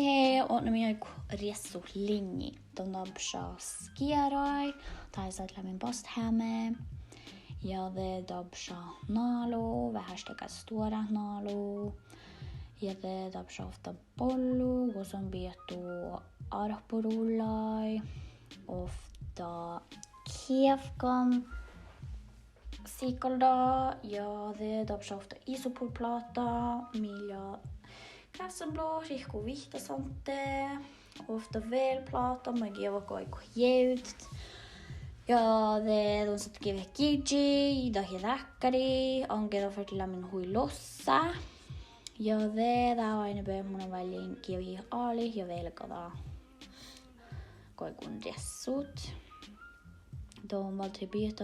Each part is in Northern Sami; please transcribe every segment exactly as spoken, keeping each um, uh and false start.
Hei, odne mii áiggut riessut linnji. Don dárbbaša skieraid, dahje sáhtát leat min bastheme. Ja de dárbbaša nálu, veháš dakkár stuorát nálu. Ja de dárbbaša ovtta bollu, gosa don bijat árporullaid, ovtta kievkan sihkkalda. Ja de dárbbaša ovtta isopurpláta, mii lea gássenbluhot rihkku vihttasaŋtte, ovtta vel pláta maid geavahit go áiggut jevdit. Ja de don sáhtát geavahit giži dahje dákkáriid, aŋkke don fertejit leat min hui lossá. Ja de dá oaidnibehtet mun válljejin geavahit álit ja velgada go áiggun riessut. Don válddahit bijat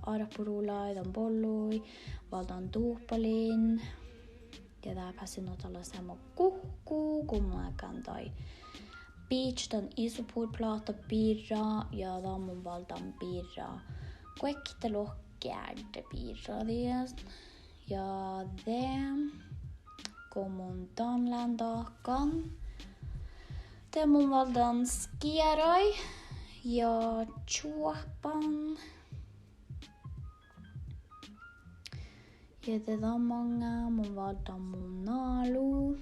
árporullaid dan bolluid, válddán duhpalin. Ja dá beassá nu ahte dat lea seamma guhkku go mun áiggun daid bidjat dan isopurpláta birra ja dan mun válddán birra guokte loahkká geardde birra dien. Ja de go mun dan lean dahkan, de mun válddán skieraid ja čuohpan. Ja de dan maŋŋá mun válddán mu nálu.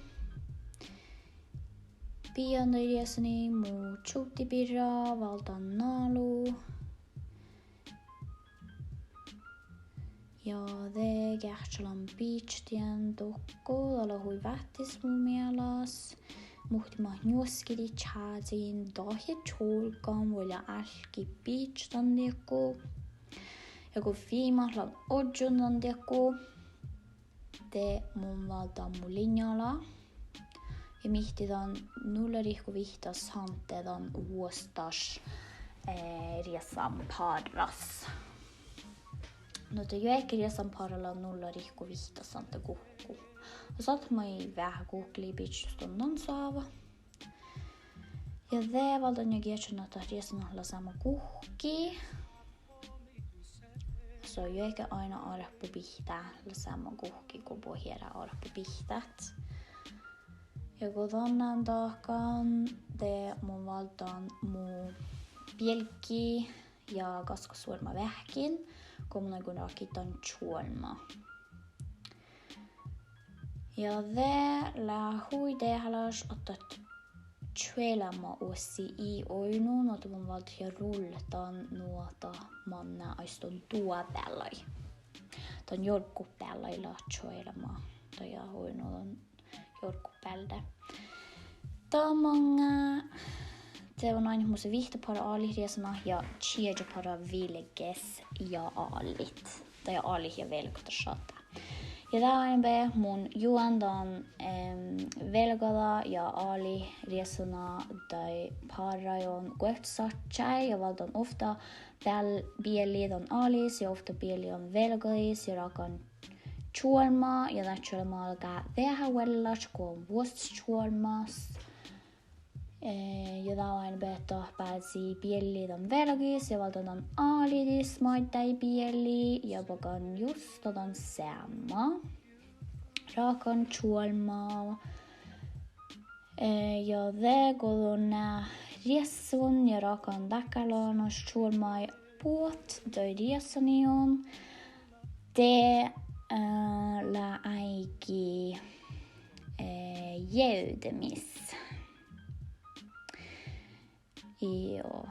Bijan daid riesaniid mu čuvddi birra, válddán nálu. Ja de geahččalan bidjat dien dohko, dat lea hui váttis mu mielas. Muhtimat njuoskadit čáziin dahje čolggan vuoi álkit bidjat dan diekku. Ja go fiimat lean ožžon dan diekku, de mun válddán mu linnjala. Ja mihttán dan nulla rihkku vihtta sánte dan vuosttaš, eh, riesanbárras. Nu ahte juohke riesanbárra lea nulla rihkku vihtta sánte guhkku. Ja sáhtát maid veahá guhkkelii bidjat jus don dan sáva. Ja de válddán ja geahččan ahte dat riesanat lea seamma guhkki. Son juohke áidna árpobihttá lea seamma guhkki go buot eará árpobihtát. Ja go dan lean dahkan, de mun válddán mu bielggi ja gaskasuorma veahkkin go mun áiggun ráhkadit dan čuolbma. Ja de lea hui dehálaš ahte čuolbma oassi ii oidno, nu ahte mun válddán ja rullet dan nu ahte manná aistan duobeallai. Dan jorggut beallai lea čuolbma, dahje oidno dan jorggut bealde. Dan maŋŋá de mun oainnán mus vihtta pára álit riesanat ja čieža pára vilges ja álit. Dahje álit ja velgat dat šaddá. Ja dá oaidnibehtet mun juogan dan, em, velgada ja álit riesana daid páraiguin guovttosadjái ja válddán ovtta beal-, bielli dan ális ja ovtta bielli dan velgadis ja ráhkadan čuolbma ja dat čuolbma galgá veahá vuollaš go vuosttaš čuolbmas. Eh, ja dá oaidnibehtet dat beasai bielli dan velgadis ja válddán dan álidis maiddái bielli ja bagan justa dan seamma. Ráhkadan čuolbma. Eh, ja de go don lea riessuvvon ja ráhkadan dákkárloganaš čuolbmái buot daid riesaniiguin, de, eh, lea áigi, eh, jevdemis. Juo.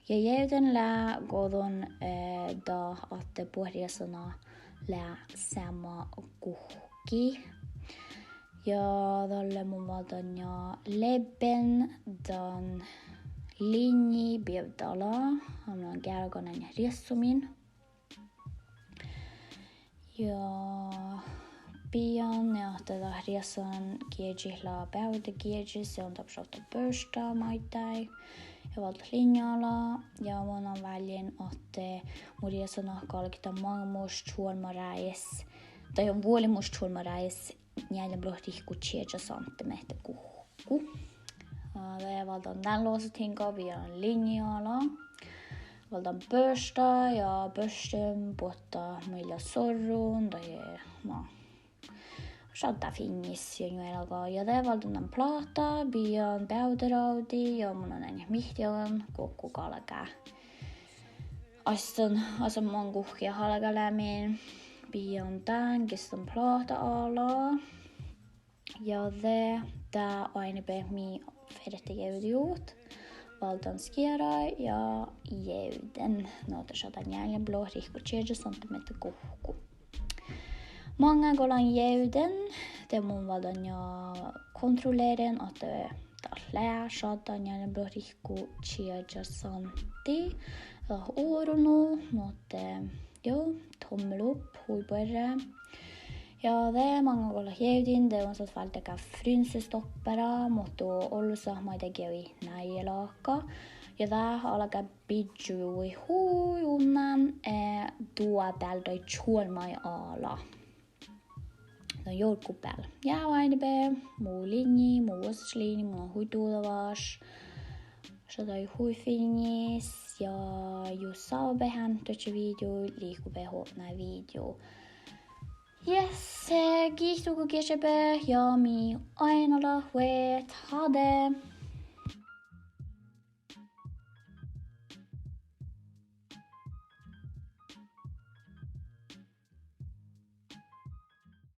Ja jevden lea go don, eh, dat ahte buot riesana lea seamma guhkki. Ja dalle mun válddán ja levden dan liinji bievdda ala, han mun geargan riessumin. Ja bijan, ja ahte dat riesanagiežžat lea beavdegiežas, ja don dárbbaša ovtta børsta maiddái ja válddát liinji ala. Ja mun válljejin ahte mu riesanat galget dan maŋimuš čuolbma rájes, dahje vuolimuš čuolbma rájes njealljenuppelot rihkku čieža sántimehtera guhkku. Ja de válddán dán lossat hiŋgga ja liinji ala. Válddán børsta ja børsten botta mii lea sorrun dahje, na, šaddáfiŋŋis ja njuolga. Ja de válddán dan pláhta, bijan beavderavddi ja mun lean mihtidan gokko galgá. Aistan, aistan man guhkki galgá leamen, bijan dán geassan pláhta ala. Ja de dá oaidnibehtet mii ferte jevdejuvvot, válddán skiera ja jevden. Nu ahte šaddá njealljelogi rihkku čieža santimehtera guhkku. Maŋŋá go lean jevden, de mun válddán ja kontrolleren ahte dat lea šaddá njealljelogi rihkku čieža santi. Dat oro nu, nu ahte, jo, tommel opp, hui buorre. Ja de maŋŋá go leat jevdin, de mun sáhtán váldit dakkár frynsestoppera, muhto ollusat maid geavai náijeláhka. Ja dat galgá biddjojuvvui hui unnán, eh, duobealdaid čuolbmái ala. No jorggubeal. Ja oaidnibehtet mu liinni, mu vuosttaš liinni, mun lean hui duđavaš. Šaddá hui fiinnis ja jus sáhttá beassat duodjat videoid, liikobehtet otná video. Yes, eh, giitu go geahččalit ja mii oaidnalit vuoiŋŋat, hade.